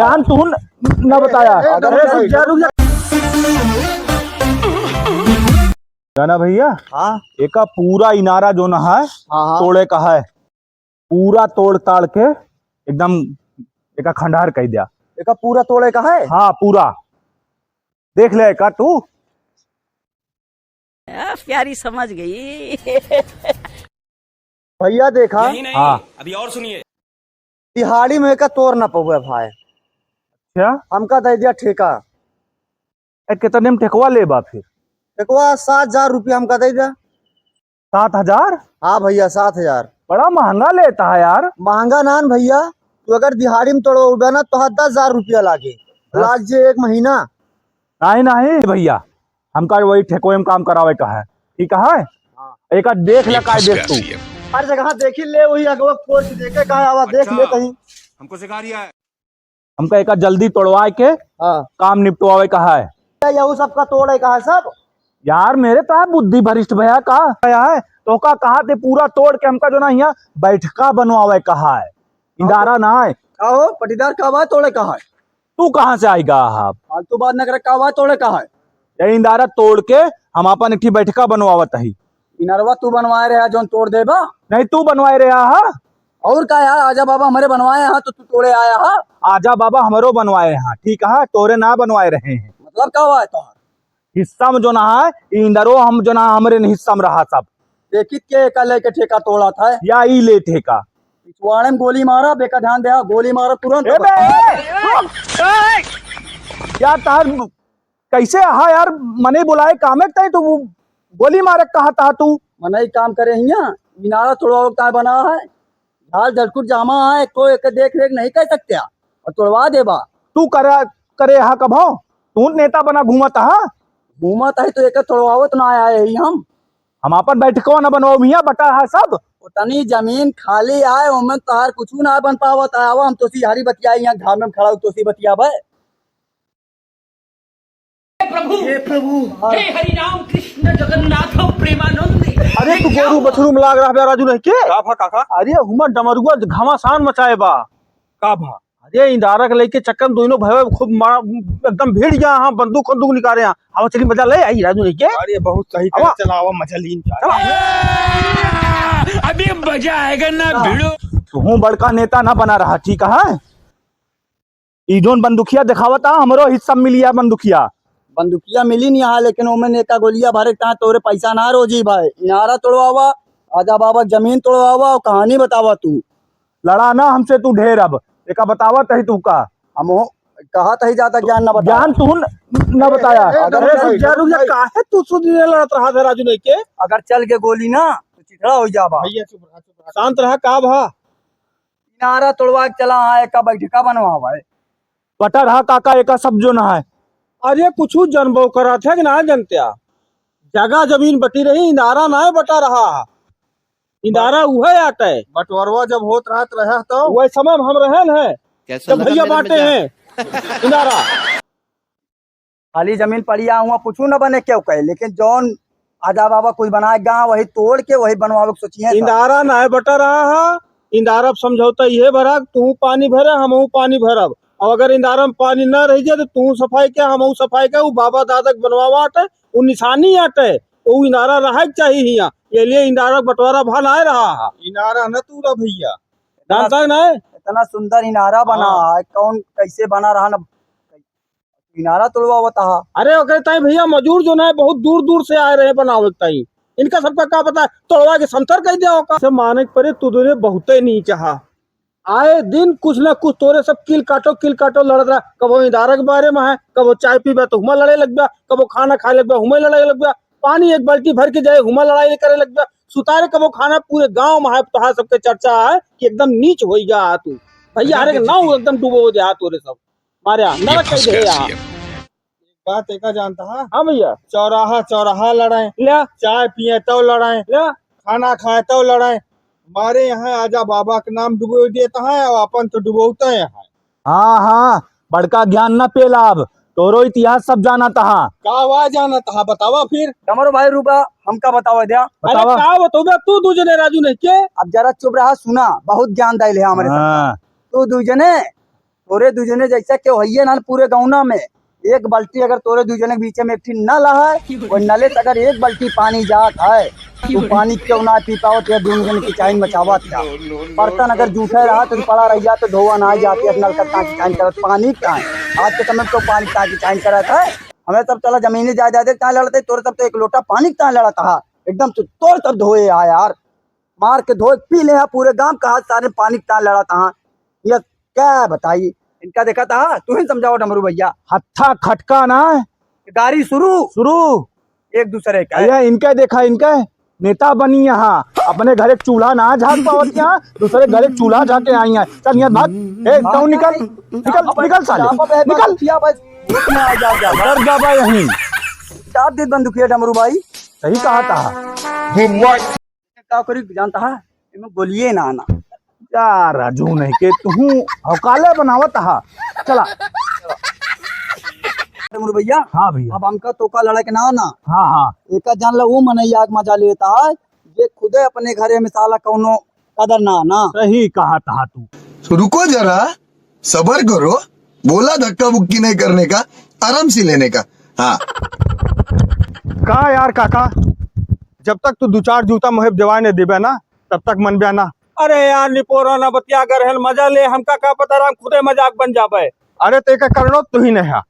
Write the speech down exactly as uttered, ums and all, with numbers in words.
कान तुहन न बताया। ए, ए, अरे, रुक जा, रुक जा। जाना भैया, हाँ? एका पूरा इनारा जो ना है, हाँ, हाँ। तोड़े का है, पूरा तोड़ ताड़ के एकदम एका खंडहर कह दिया। एका पूरा तोड़े का है? हाँ, पूरा। देख ले का तू। आ, प्यारी समझ गई। भैया देखा, यही नहीं, हाँ। अभी और सुनिए। दिहाड़ी में एका तोड़ ना पउबे भाई। अच्छा? हमका दे दिया ठेका। ए, कितने में ठेकवा लेबा फिर? ठेकवा सात हजार रुपया हमका दे दिया। सात हजार? हाँ भैया, सात हजार। बड़ा महंगा लेता है यार। महंगा नान भैया, तू अगर दिहाड़ी में तोड़बे ना तो दस हजार रुपया लागे। दस? लाग जे एक महीना। नहीं, नहीं भैया, हमका वही ठेकोए में काम करावे का है, ठीक है? हाँ। एका देख ले, काय देख तू। हर जगह देखी ले, वही अगवा फोड़ के देखे का है, आवा देख ले कहीं। हमको सिखा रिया है। हमका एका जल्दी तोड़वाए के हाँ। काम निपटवावे का है। यहू सबका तोड़े का है सब? यार, मेरे तो है बुद्धि भ्रष्ट भया का है, तो का कहा थे पूरा तोड़ के हमका जो ना यहाँ बैठका बनवावे का है, इनारा ना है। का हो पटीदार, का बात तोड़े का है? तू कहाँ से आइगा? आप फालतू बात न करे, का बात तोड़े का है? ये इनारा तोड़ के हम आपन एक ठी बैठका बनवावत ही। इनरवा तू बनवाए रहा, जौन तोड़ देबा? नहीं, तू बनवाए रहा हा। और का यार, आजा बाबा हमरे बनवाए हा, तो तू तोड़े आया हा। आजा बाबा हमरो बनवाए हा, ठीक है, तोरे ना बनवाए रहे हैं। मतलब का हुआ है तोहार? हिस्सा में जो ना है, ई इंदरो हम जो ना हमरे हिस्सा में रहा सब। देखित के एका लेके ठेका तोड़त है? या ई ले ठेका। पिछवाड़े में गोली मारा, बेका ध्यान दे, गोली मारा तुरंत। ए बे, ए, ए, ए, यार तार कैसे हा यार, मने बुलाए कामे तय तो वो गोली मारे कहा था तू। मनई काम करे हिया, इनारा तोड़वावे का बना है, झाल झटकुट जामा है, कोई एक देख रेख नहीं कर सकते और तोड़वा देबा। तू करा, करे हा कभो? तू नेता बना घूमत हा? घूमत है तो एक तोड़वावत ना आए ही हम। हम आपन बैठकवा ना बनवाओ मियाँ, बटा हा सब। उतनी जमीन खाली आए, ओमन तोहार कुछ ना बन पावत है। आवा हम तोसी हारी बतियाई, यहाँ घाम में खड़ा हो तोसी बतियाबे। हे प्रभु, हे प्रभु। हे हरि राम कृष्ण जगन्नाथ प्रेमानंद। अरे तू गोरू बछरू में लाग रहा बे राजू नहीं के? का भा काका? अरे हुमा डमरुआ घमासान मचाए बा। का भा? अरे इंदारा के लेके चक्कर दोनों भैया खूब मारा, एकदम भिड़ गया, हाँ बंदूक खंदूक निकाले हैं। आवा चली मजा ले आई राजू नहीं के? अरे बहुत सही आवा। चला आवा मजा लीन जा। चला। अभी मजा आएगा ना भिड़ो। तू बड़का नेता ना बना रहा, ठीक है? ई जौन बंदुकिया देखावत हा, हमरो हिस्सा मिलिया बंदुकिया। बंदुकिया मिली नहीं हा, लेकिन ओमे नेका गोलिया भरे का तोरे पैसा ना रोजी भाई। इनारा तोड़वावा, आजा बाबा जमीन तोड़वावा और कहानी बतावा तू। लड़ा ना हमसे तू ढेर, अब एका बतावत ही तू का। हम हो, कहा तही ज्यादा ज्ञान ना बतावा। ज्ञान तू न, न बताया। ए, ए, अगर रुक जा, रुक जा, रुक जा, काहे तू सुध नहीं लड़त रहा था राजू नहीं के? अगर चल के गोली ना, तो चिथड़ा हो जाबा। भैया चुप रहा, चुप रहा। शांत रहा, का भा? इनारा तोड़वा के चला, हाँ, एका बैठका बनवावा है। बटा रहा काका, एका सब जो ना है। अरे कुछ जनबो करत है कि ना जनत्या? जगह जमीन बटी रही, इनारा ना है बटा रहा। इनारा उहे आटे। बंटवारवा जब होत रहत रहा तो? वही समय में हम रहन है। जब भैया बांटे हैं इनारा। खाली जमीन पड़िया हुआ, कुछ न बने, क्यों कहे, लेकिन जौन आजा बाबा कुछ बनाए गा, वही तोड़ के वही बनवावे के सोचिए सब। इंदारा नाय बटा रहा है, इंदारा पे समझौता इहे भरा, तू पानी भरे, हमहू पानी भरब। और अगर इंदारा में पानी ना रह जाए, तो तू सफाई के, हमहू सफाई के, वो बाबा दादा के बनवावा आटे, वो निशानी आटे, वो इंदारा रहे के चाहिए हियाँ। ये लिए इंदारा के बंटवारा भा नाय रहा है। इनारा न तूरा भैया। जानता है ना? इतना सुंदर इनारा बना हाँ। है, कौन कैसे बना रहा ना, इनारा तोड़वावत हा। अरे ओकरे ताई भैया मजूर जो ना है बहुत दूर दूर से आए रहे बनावे के ताई। इनका सबका का पता है, तोड़वा के समथर कह दिया होगा। से माने के परे तू दोनों बहुते नीच हा। आए दिन कुछ ना कुछ तोरे सब किल काटो, किल काटो लड़त रहा। कबो इनारा के बारे में है, कबो चाय पीबे तो हुमा लड़े लगबे, कबो खाना खाए लगबे, हुमा लड़े लगबे, पानी एक बाल्टी भर के जाए, हुमा लड़ाई करे लगबे, सुतारे कबो खाना। पूरे गांव में है, तोहार सबके चर्चा है कि एकदम नीच होई गया हा तू। भैया, हरे के नाव एकदम डूबो हो जाए तोरे सब। मारे, नरक कह दे यार। एक बात एका जानता है? हाँ भैया। चौराहा, चौराहा लड़ाए। ले। चाय पिए तो लड़ाए। ले। खाना खाए तो लड़ाए। मारे यहाँ आजा बाबा के नाम डुबो देता है और अपन तो डुबोता है। हाँ, हाँ, बड़का ज्ञान ना पेला अब। तोरो इतिहास सब जानत हा। का वा जानत हा, बतावा फिर। डमरू भाई रुका, हमका बतावा द्या। अरे बतावा। का बतौबे तू दू जने राजू नहीं के? अब जरा चुप रहा, सुना, बहुत ज्ञान दाइल है हमरे सब। हाँ। तू दू जने तोरे दुइ जने जैसा केहू हइये ना पूरे गौना में। एक बाल्टी अगर तोरे दुइ जने के बीचे में एक ठिन नल है, वो नले से अगर एक बाल्टी पानी जात है, तू पानी क्यों ना पी पावत या दुइ जने की चाइन मचावत या। बर्तन अगर जूठे रहा तो पड़ा रह जा तो धोवा ना जात या नल का टाँकी चाइन करत पानी का। आज के समय में तो पानी टाँकी चाइन करत है। हमें सब चला जमीनी जायदाद के ताईं लड़त है, तोरे सब तो एक लोटा पानी के ताईं लड़त हा। एकदम तो तोरे सब धोए हा यार। मार के धोए पी ले हा, पूरे गांव का हाथ सारे पानी के ताईं लड़त हा। ये क्या बताई, इनका देखा था, तू ही समझाओ डमरू भैया। हत्था खटका ना। गाड़ी शुरू। शुरू। एक दूसरे का। भैया इनका देखा, इनका नेता बनी यहाँ, अपने घर एक चूल्हा ना झाँक पावत यहाँ, दूसरे घर एक चूल्हा झाँके आई है। चल यहाँ भाग, ए, तू निकल, निकल, निकल साले, निकल। जा, जा, जा। डर जा बा यहीं। चाप दे बंदूकिया डमरू भाई। सही कहा था। का करी जानता है, एमे गोलिये ना आना। जा राजू नहीं के, तू हौकाले बनावत हा। चला। डमरू भैया। हाँ भैया। अब हमका तोका लड़ाई के ना आना। हाँ, हाँ। एका जान ला, वो मनई आग मजा लेता है, जे खुदे अपने घरे में साला कौनो कदर ना आना। सही कहा था तू। तो रुको जरा, सबर करो, बोला धक्का बुक्की नहीं करने का, आराम से लेने का। हाँ। का यार काका, जब तक तू दू चार जूता मोहे देवाए ने देबे ना, तब तक मनबे ना। अरे यार निपोरा ना बतिया, अगर हेल मजा ले, हमका का पता रहा हम खुदे मजाक बन जाबे। अरे ते का करनो तू ही नहीं है।